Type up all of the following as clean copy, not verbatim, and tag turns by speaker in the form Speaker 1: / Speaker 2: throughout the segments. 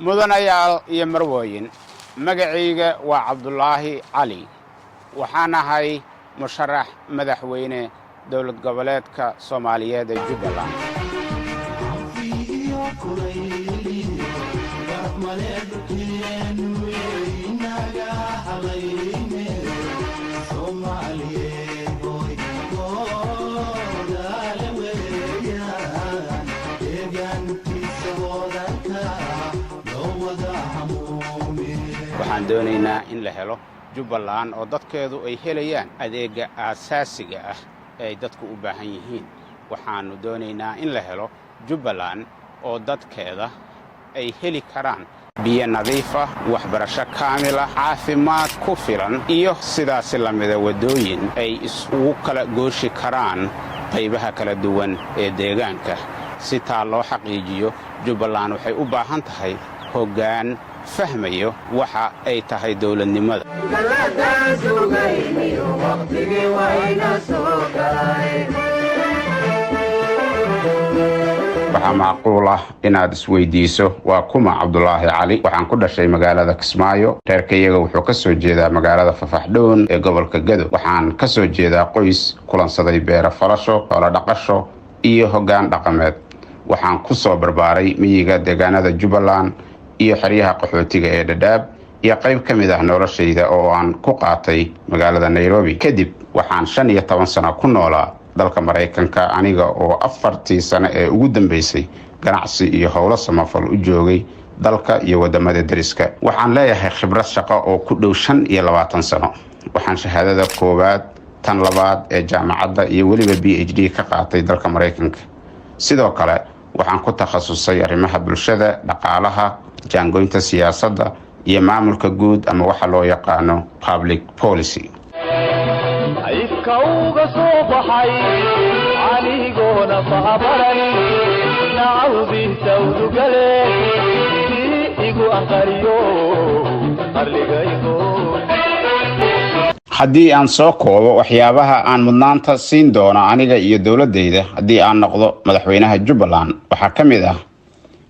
Speaker 1: Mudanayaal iyo marwooyin, magacayga waa Cabdulaahi Cali. Waxaan ahay musharax madaxweyne dowlad goboleedka Soomaaliyeed ee Jubbaland. Waxaan doonaynaa in la helo Jubbaland oo dadkeedu ay helayaan adeegga aasaasiga ah ee ay dadku u baahan yihiin. Waxaannu doonaynaa in la helo Jubbaland oo dadkeeda ay heli karaan biyo nadiif ah, waxbarasho kaamil ah, caafimaad ku filan iyo sidaasi lamida waddooyin ay isugu kala gooshi karaan qaybaha kala duwan ee deegaanka. Si taa loo xaqiijiyo, Jubbaland waxay u baahan tahay hoggaan fahmayo waxa ay tahay dowladnimada. Waxaa macquul ah inaad isweydiiso, waa kuma Cabdulaahi Cali? Waxaan ku dhashay magaalada Kismaayo. Reerkayaga wuxuu ka soo jeedaa magaalada Fafaxdhoon ee gobolka Gado. Waxaan ka soo jeedaa qoys kulansaday beero falasho, xoolo dhaqasho iyo hoggaan dhaqameed. Waxaan ku soo barbaaray miyiga deegaanada Jubbaland iyo xeryaha qaxootiga ee Dhadhaab, iyo qayb ka mid ah noloshayda oo aan ku qaatay magaalada Nairobi. Kadib waxaan 15 sano ku noolaa dalka Maraykanka, aniga oo 4-tii sano ee ugu dambeysay ganacsi iyo howlo samafal u joogay dalka iyo wadamada deriska. Waxaan leeyahay khibrad shaqo oo ku dhow 25 sano. Waxaan shahaadada koowaad, tan labaad ee jaamacadda iyo weliba PhD ka qaatay dalka Maraykanka. Sidoo kale waxaan ku takhasusay arrimaha bulshada, dhaqaalaha, jaangoynta siyaasadda iyo maamulka guud, ama waxa loo yaqaano public policy.
Speaker 2: Ifka uga soo baxay anigoona fahabaran nacawdiisa udugale kii igu aqariyo qarligaygo.
Speaker 1: Haddii aan soo koobo waxyaabaha aan mudnaanta siin doono aniga iyo dowladdayda haddii aan noqdo madaxweynaha Jubbaland, waxaa ka mid ah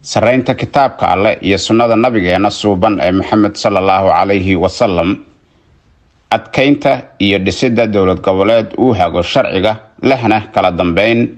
Speaker 1: sarreynta kitaabka Alleh iyo sunnada nabigeenna suuban ee Maxamed sala Allahu calayhi wasalam, adkaynta iyo dhisidda dowlad goboleed uu hago sharciga, lehna kala dambeyn,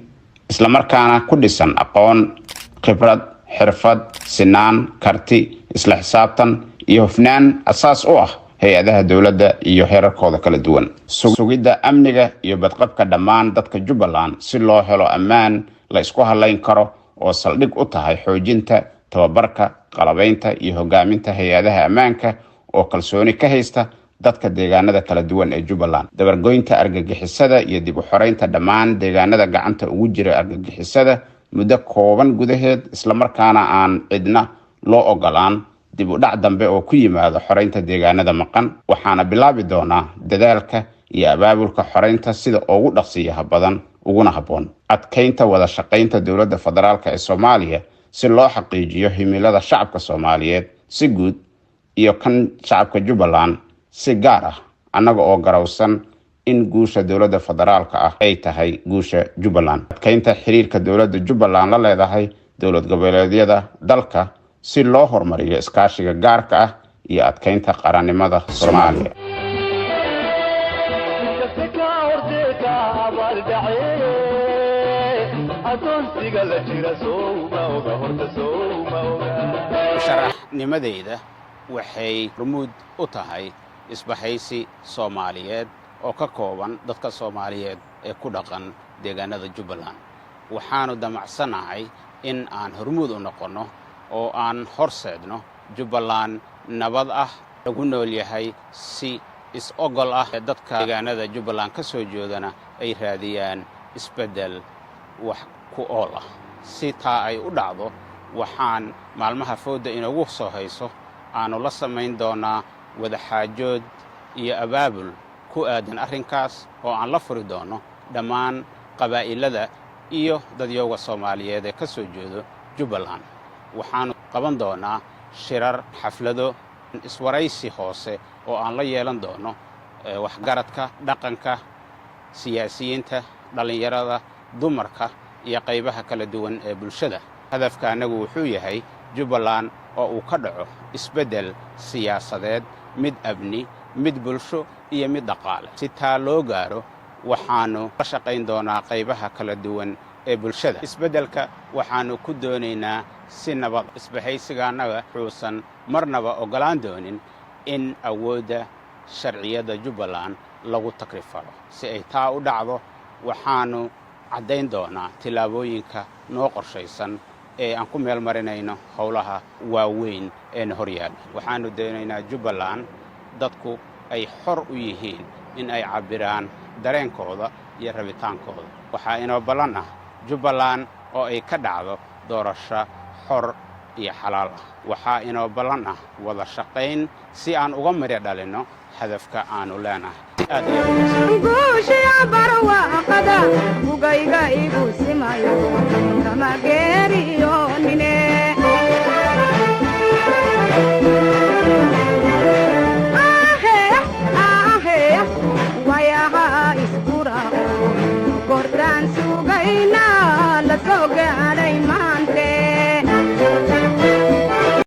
Speaker 1: islamarkaana ku dhisan aqoon, khibrad, xirfad, sinaan, karti, isla xisaabtan iyo hufnaan asaas u ah hay-adaha dowladda iyo heerarkooda kala duwan, sugidda amniga iyo badqabka dhammaan dadka Jubbaland si loo helo ammaan la isku halayn karo oo saldhig u tahay xoojinta tababarka, qalabaynta iyo hogaaminta hay-adaha ammaanka oo kalsooni ka haysta dadka deegaanada kala duwan ee Jubbaland, dabargoynta argagixisada iyo dib u xoreynta dhammaan deegaanada gacanta ugu jira argagixisada muddo kooban gudaheed, islamarkaana aan cidna loo ogolaan dib u dhac dambe oo ku yimaado xoreynta deegaanada maqan. Waxaana bilaabi doonaa dadaalka iyo abaabulka xoreynta sida ugu dhaqsiyaha badan uguna habboon, adkaynta wada shaqaynta dowladda federaalka ee Soomaaliya si loo xaqiijiyo himilada shacabka Soomaaliyeed si guud iyo kan shacabka Jubbaland si gaar ah, annaga oo garowsan in guusha dowladda federaalka ah ay tahay guusha Jubbaland, adkaynta xiriirka dowladda Jubbaland la leedahay dowlad goboleedyada dalka si loo horumariyo iskaashiga gaarka ah iyo adkaynta qarannimada Soomaaliya.
Speaker 2: Inkasta ka hortee ka abaaldhace adoonsiga la jira, sowma oga horta, sowma oga.
Speaker 1: Musharaxnimadeyda waxay rumuud u tahay isbahaysi Soomaaliyeed oo ka kooban dadka Soomaaliyeed ee ku dhaqan deegaanada Jubbaland. Waxaanu damacsanahay in aan hormuud u noqonno oo aan horseedno Jubbaland nabad ah, lagu nool yahay si is-ogol ah, dadka deegaanada Jubbaland ka soo jeedana ay raadiyaan isbeddel wax ku ool ah. Si taa ay u dhacdo, waxaan maalmaha foodda inoogu soo hayso aanu la samayn doonaa wadaxaajood iyo abaabul ku aadan arrinkaas oo aan la furi doono dhammaan qabaa'ilada iyo dadyowga Soomaaliyeed ee ka soo jeedo Jubbaland. Waxaanu qaban doonaa shirar, xaflado, iswaraysi hoose oo aan la yeelan doono waxgaradka dhaqanka, siyaasiyiinta, dhallinyarada, dumarka iyo qaybaha kala duwan ee bulshada. Hadafka annagu wuxuu yahay Jubbaland oo uu ka dhaco isbeddel siyaasadeed, mid amni, mid bulsho iyo mid dhaqaale. Si taa loo gaaro, waxaannu la shaqayn doonaa qaybaha kala duwan ee bulshada. Isbeddelka waxaannu ku doonaynaa si nabad. Isbahaysiga annaga wuxuusan marnaba oggolaan doonin in awoodda sharciyadda Jubbaland lagu takrifalo. Si ay taa u dhacdo, waxaannu caddayn doonaa tillaabooyinka noo qorshaysan ee aan ku meel marinayno howlaha waaweyn ee na hor yaalla. Waxaannu doonaynaa Jubbaland dadku ay xor u yihiin in ay cabbiraan dareenkooda iyo rabitaankooda. Waxaa inoo ballan ah Jubbaland oo ay ka dhacdo doorasho xor iyo xalaal ah. Waxaa inoo ballan ah wada shaqayn si aan uga midho dhalinno hadafka aanu leenahay. Aad ayaa
Speaker 3: Guushiya barwaaqada bugayga igu simayo kama geeriyo.